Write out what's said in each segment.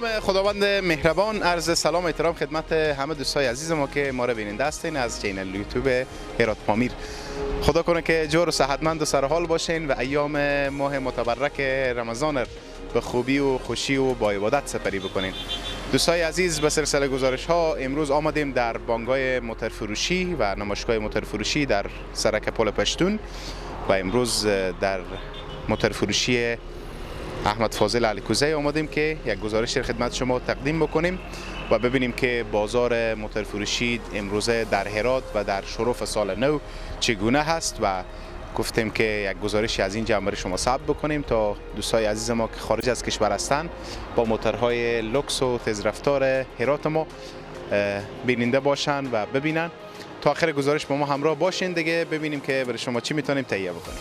نام خداوند مهربان، عرض سلام و احترام خدمت همه دوستای عزیز ما که ما را بیننده هستین از channel یوتیوب هرات پامیر. خدا کنه که جور و صحتمند و سرحال باشین و ایام ماه متبرک رمضان به خوبی و خوشی و با عبادت سپری بکنین. دوستای عزیز، به سلسله گزارش ها امروز آمدیم در بانگای موتورفروشی و نمایشگاه موتورفروشی در سرک پل پشتون و امروز در موتورفروشی احمد فاضل علیکوزی آمدیم که یک گزارش خدمت شما تقدیم بکنیم و ببینیم که بازار موتورفروشی امروزه در هرات و در شرف سال نو چگونه هست و گفتیم که یک گزارشی از این جنبه شما ثبت بکنیم تا دوستای عزیز ما که خارج از کشور هستند با موتورهای لوکس و تیزرفتار هرات ما بیننده باشن و ببینن. تا آخر گزارش با ما همراه باشین دیگه، ببینیم که برای شما چی میتونیم تهیه بکنیم.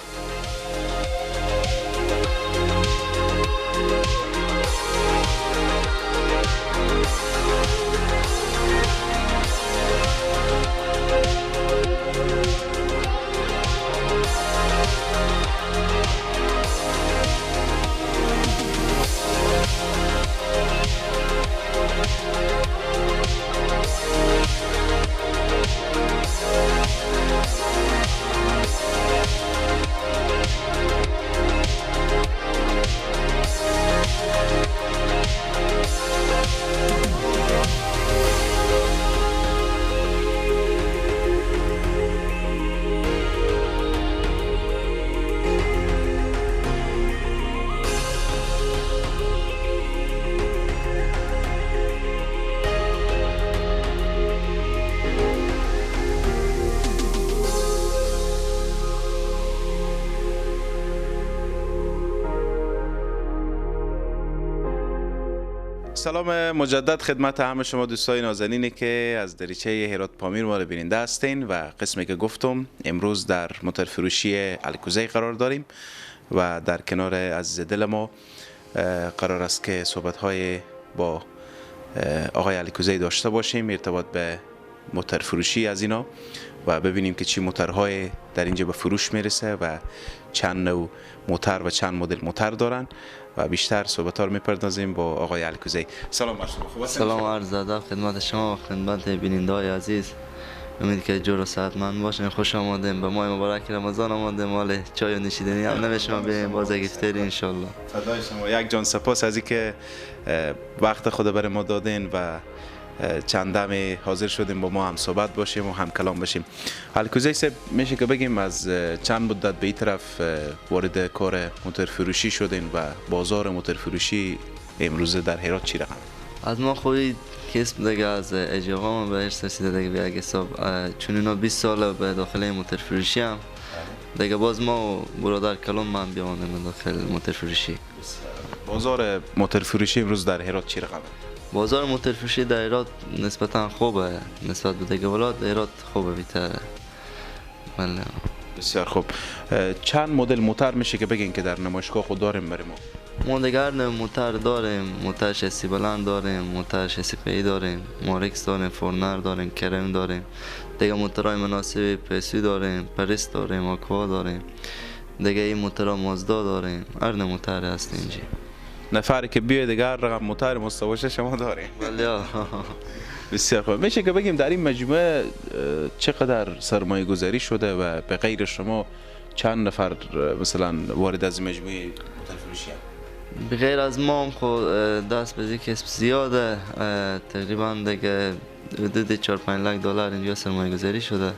سلام مجدد خدمت همه شما دوستای نازنینی که از دریچه هرات پامیر ما رو بیننده هستین و قسمی که گفتم امروز در موتورفروشی علیکوزی قرار داریم و در کنار عزیز دل ما قرار است که صحبت‌های با آقای علیکوزی داشته باشیم ارتباط به موتورفروشی از اینا و ببینیم که چی موتورهای در اینجا به فروش میرسه و چند نوع موتور و چند مدل موتور دارن و بیشتر صحبت‌ها رو میپردازیم با آقای علیکوزی. سلام بر شما. خوب هستین؟ سلام عرض ادب خدمت شما و خدمت بیننده‌های عزیز. امید که جور و صحتمند باشین. خوش آمدین به ماه مبارک رمضان آمدیم. مال چای و نوشیدنی هم نمیشه بریم باز افطاری ان شاء الله. فدای شما. یک جان سپاس از اینکه وقت خود برای ما دادین و چند دم حاضر شدیم با ما هم صحبت باشیم و هم کلام باشیم. علیکوزی صاحب، میشه که بگیم از چند مدت به این طرف وارد کار موتورفروشی شدین و بازار موتورفروشی امروزه در هرات چی رقم؟ از ما خوبی کسب دیگه از اجاقا ما بهش رسیده دیگه به یک حساب، چون اینا 20 سال به داخل موتورفروشی هم دیگه باز ما برادر کلام من بیامدیم داخل موتورفروشی. بازار موتورفروشی امروز در هرات چی رقمه؟ بازار موتورفروشی در هرات نسبتا خوبه، نسبت به دیگه ولایت هرات خوبه، بیتره. بله. بسیار خوب. چند مدل موتور میشه که بگین که در نمایشگاه خود داریم برای ما؟ ما دیگر موتور داریم، موتور شسی بلند داریم، موتور شسی پی داریم، مارکس داریم، فورنر داریم، کرم داریم، دیگه موتورهای مناسب پیسو داریم، پرس داریم، آکوا داریم، دیگه این موتورها مازدا داریم، هر نوع موتور هست اینجا. نفری که بیاید دیگر رقم موتور مستواشه شما داریم. بله. بسیار خوب. میشه که بگیم در این مجموعه چقدر سرمایه گذاری شده و به غیر شما چند نفر مثلا وارد از مجموعه موتورفروشی هستند؟ به غیر از ما هم خود دست به کسب زیاده، تقریبا دیگه حدود 4-5 لک دلار اینجا سرمایه گذاری شده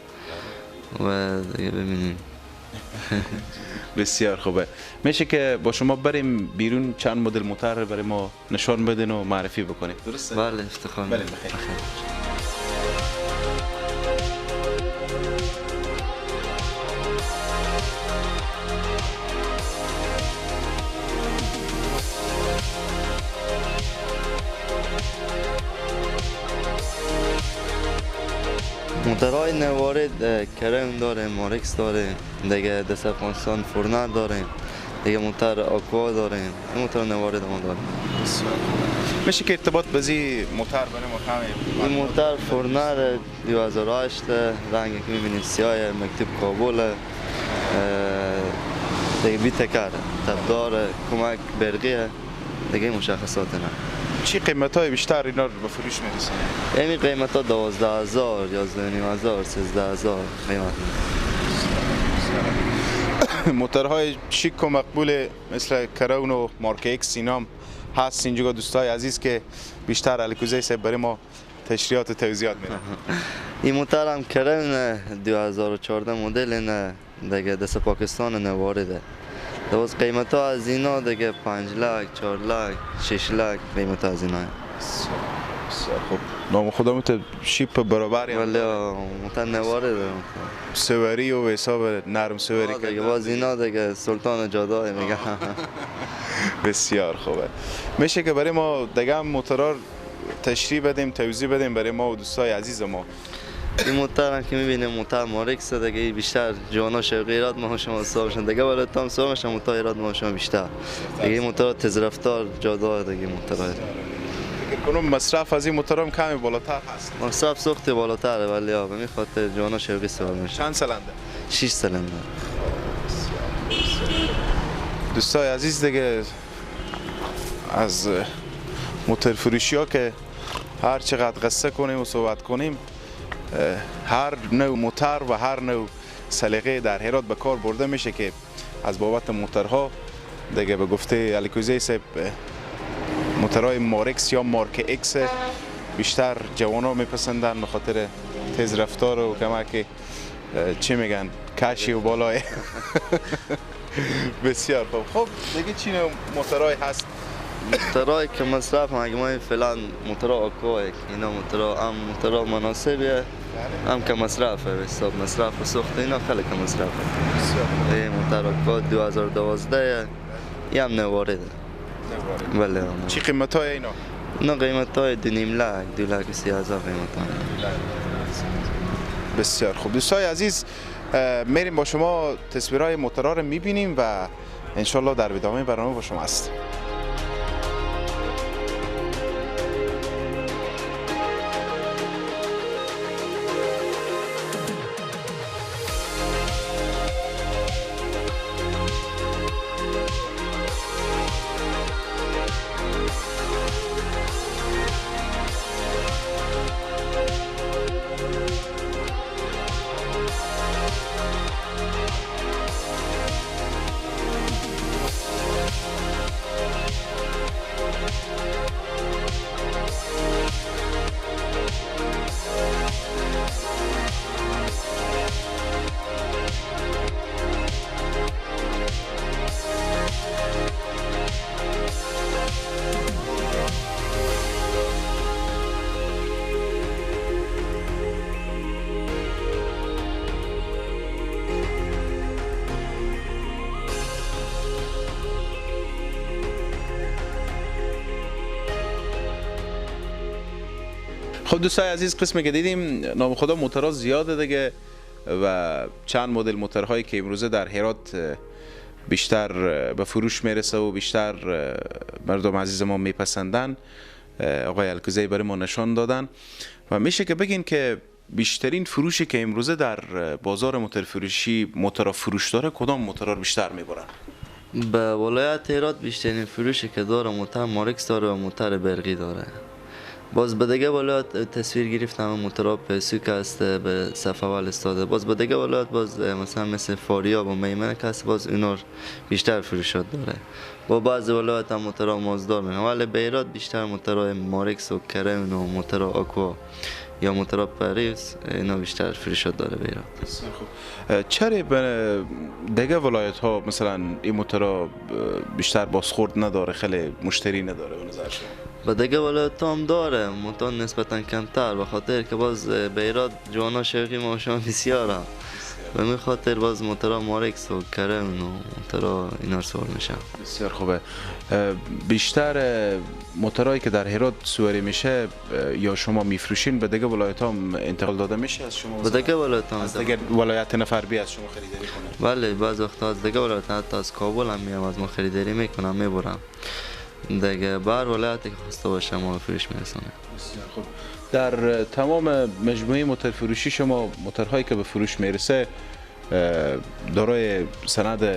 و دیگه ببینیم. بسیار خوبه. میشه که با شما بریم بیرون چند مدل موتور برای ما نشان بدین و معرفی بکنیم؟ درسته؟ بله افتخار. بله بخیر. موتورهای نوارد کرم داریم، مارکس داریم، دیگه دست افغانستان فورنر داریم، دیگه موتور آکوا داریم، این موتور نوارد ما داریم. میشه که ارتباط بزی موتور برای ما کمی؟ این موتور فورنر 2008 رنگی که میبینید سیاه، مکتوب کابل، دیگه بی تکر، تبدار، کمک برقیه، دیگه مشخصات نه. چی قیمت های بیشتر اینا رو به فروش میرسونه؟ این قیمت ها 12,000، 11,500، 13,000 قیمت. موتورهای شیک و مقبول مثل کرون و مارک ایکس اینام هست اینجا دوستای عزیز که بیشتر الکوزی صاحب برای ما تشریحات و توضیحات میدن. این موتور هم کرون 2014 مدل نه دیگه دست پاکستان نه وارده. باز قیمت ها از اینا دیگه 5 لک، 4 لک، 6 لک قیمت از اینا. بسیار خوب. نام خدا مت شیپ برابر ولی موتور نوارده. سواری و حساب نرم سواری دیگه باز اینا دیگه سلطان جاده میگه. بسیار خوبه. میشه که برای ما دیگه موتورا تشریح بدیم، توضیح بدیم برای ما و دوستای عزیز ما. این موتور هم که میبینیم موتور مارکس دیگه بیشتر جوانا شوقی ایراد ما شما سوار میشن دیگه، ولی تام سوار میشن موتور ایراد ما شما بیشتر دیگه. این موتور تیز رفتار جاده دیگه موتور فکر کنم مصرف از این موتور هم کمی بالاتر هست. مصرف سوخت بالاتره ولی به می خاطر جوانا شوقی سوار میشن. چند سیلندر؟ 6 سیلندر. دوستای عزیز دیگه از موتور فروشی ها که هر چقدر قصه کنیم و صحبت کنیم، هر نوع موتور و هر نوع سلیقه در هرات به کار برده میشه که از بابت موتورها دیگه به گفته الکوزی صاحب موتورهای مارکس یا مارک ایکس بیشتر جوانا میپسندن به خاطر تیز رفتار و کمک چی میگن کشی و بالای. بسیار خوب. خب دیگه چی نوع موتورهای هست؟ موتورایی که مصرف هم اگه ما فعلا موتورا آکواه اینا موتورا هم موتورا مناسبیه هم که مصرفه به حساب مصرف و سوخت اینا خیلی که مصرفه. این موتور آکوا 2012 این هم نوارده. بله. چی قیمت های اینا؟ اینا قیمت های 2.5 لک، 2,30,000 قیمت های. بسیار خوب دوستای عزیز، میریم با شما تصویرهای موتورها رو میبینیم و انشالله در ادامه برنامه با شما هستیم. خب دوستای عزیز، قسمی که دیدیم نام خدا موتورها زیاده دیگه و چند مدل موتورهایی که امروزه در هرات بیشتر به فروش میرسه و بیشتر مردم عزیز ما میپسندن، آقای الکوزی برای ما نشان دادن و میشه که بگین که بیشترین فروشی که امروزه در بازار موتور فروشی موتورها فروش داره کدام موتورها بیشتر میبرن؟ به ولایت هرات بیشترین فروشی که داره موتور مارکس داره و موتور برقی داره. باز به دیگه ولایت تصویر گرفتم موتورها پیسو که هست به صف اول استاده. باز به دیگه ولایت باز مثلا مثل فاریاب و میمنه که هست باز اینا بیشتر فروشات داره. با بعض ولایت هم موتورها مازدار میگن، ولی به هرات بیشتر موتورهای مارکس و کرون و موتورها آکوا یا موتورها پاریس اینا بیشتر فروشات داره به هرات. خوب چرا به دیگه ولایت ها مثلا این موتورها بیشتر بازخورد نداره، خیلی مشتری نداره به نظر شما؟ به دیگه ولایت هم داره منتها نسبتا کمتر، به خاطر که باز به هرات جوانا شوقی ما شما بسیاره، به می خاطر باز موتورها مارکس و کرون و موتورها اینا سوار میشن. بسیار خوبه. بیشتر موتورهایی که در هرات سواری میشه یا شما میفروشین به دیگه ولایت هم انتقال داده میشه از شما؟ به دیگه ولایت هم، از دیگه ولایت نفر بی از شما خریداری کنه؟ بله، بعض وقتا از دیگه ولایت، حتی از کابل هم میام از ما خریداری میکنم میبرم دیگه، بر ولایتی که خواسته باشه ما فروش میرسانه. بسیار خوب. در تمام مجموعه موتور فروشی شما موتورهایی که به فروش میرسه دارای سند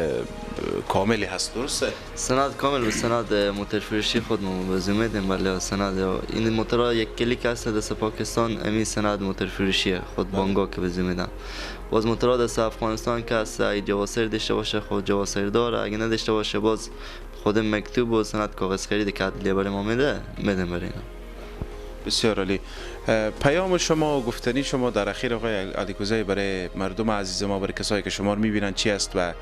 کاملی هست، درسته؟ سند کامل به سند موتر فروشی خود ما به میدیم. ولی سند این موتورها یک کلیک هست دست پاکستان، امی سند موتر فروشیه خود بانگا که به میدم. باز موتورها دست افغانستان که هست اگه جواسر داشته باشه خود جواسر داره، اگه نداشته باشه باز خود مکتوب و سند کاغذ خرید که عدلیه برای ما میده میدیم برای اینا. بسیار عالی. پیام شما و گفتنی شما در اخیر آقای علیکوزی برای مردم عزیز ما، برای کسایی که شما رو میبینن چی است و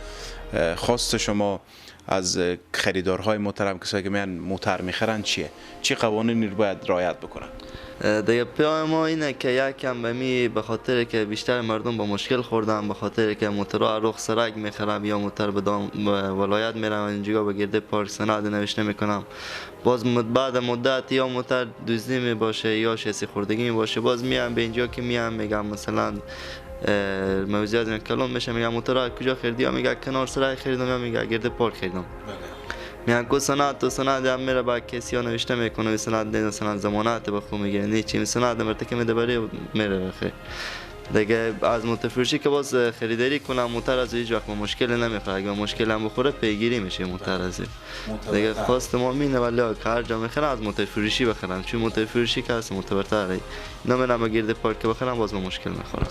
خواست شما از خریدارهای محترم، کسایی که میان موتر میخرن چیه؟ چی قوانینی رو باید رعایت بکنن؟ دیگه پیام ما اینه که یکم به می به خاطر که بیشتر مردم با مشکل خوردن، به خاطر که موترها رخ سرک میخرم یا موتر به ولایت میرم اینجا به گرده پارک سند نوشته میکنم، باز بعد مدت یا موتر دزدی می باشه یا شاسی خوردگی می باشه، باز میام به اینجا که میام میگم مثلا موضوع از کلام میشه، میگم موتر کجا خریدی؟ یا میگه کنار سرای خریدم یا میگه گرده پارک خریدم. میگن کو سند تو سند هم میره با کسی ها نوشته میکنه سند نه سند ضمانت به خو میگه نه چی سند مرته که میده برای میره بخیر. دیگه از موتور فروشی که باز خریداری کنم موتور از هیچ وقت مشکل نمیخوره، اگه مشکل هم بخوره پیگیری میشه موتور از. دیگه خواست ما مینه ولی هر جا میخرم از موتور فروشی بخرم، چون موتور فروشی که از معتبرتره. اینا منم گرد پارک بخرم باز مشکل میخوره.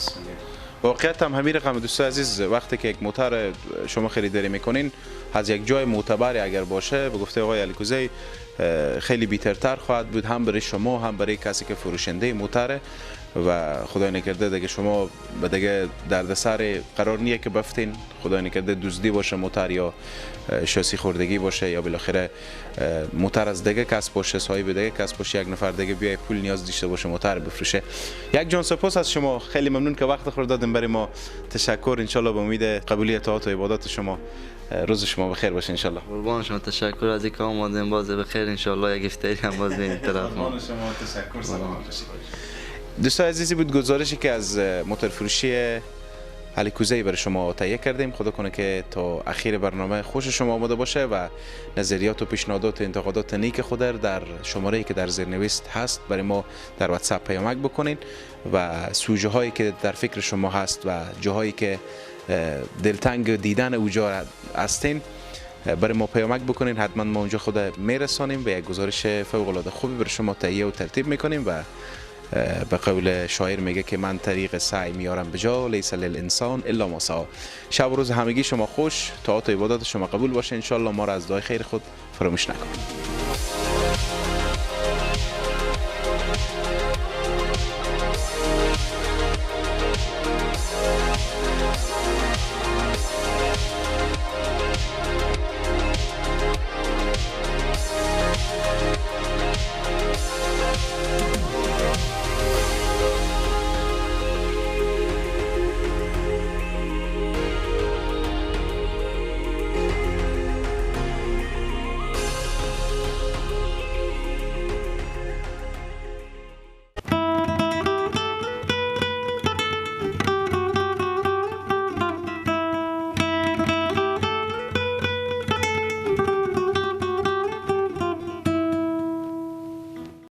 واقعیت هم همین رقم دوست عزیز، وقتی که یک موتور شما خریداری میکنین از یک جای معتبر اگر باشه، به گفته آقای علیکوزی خیلی بیترتر خواهد بود، هم برای شما هم برای کسی که فروشنده موتره و خدای نکرده دیگه شما به دیگه دردسر قرار نیه که بفتین، خدای نکرده دزدی باشه موتر یا شاسی خوردگی باشه یا بالاخره موتر از دیگه کس باشه، صاحب دیگه کس باشه، یک نفر دیگه بیای پول نیاز داشته باشه موتر بفروشه. یک جان سپاس از شما، خیلی ممنون که وقت خود دادین برای ما. تشکر. ان شاء الله به امید قبولی طاعات و عبادات شما. روز شما بخیر باشه ان شاء الله. قربان شما، تشکر از اینکه آمدین. باز بخیر ان شاء الله، یک افطاری هم باز این طرف. قربان شما، تشکر، سلامت باشید. دوستان عزیزی بود گزارشی که از موتور فروشی علیکوزی برای شما تهیه کردیم. خدا کنه که تا اخیر برنامه خوش شما آماده باشه و نظریات و پیشنهادات و انتقادات نیک خود در شماره‌ای که در زیرنویس هست برای ما در واتساپ پیامک بکنین و سوژه هایی که در فکر شما هست و جاهایی که دلتنگ دیدن اوجا هستین برای ما پیامک بکنین، حتما ما اونجا خود میرسانیم و یک گزارش فوق العاده خوبی برای شما تهیه و ترتیب میکنیم. و به قول شاعر میگه که من طریق سعی میارم به جا، لیس للانسان الا ما سعی. شب و روز همگی شما خوش، طاعات و عبادات شما قبول باشه ان شاء الله. ما را از دعای خیر خود فراموش نکنید.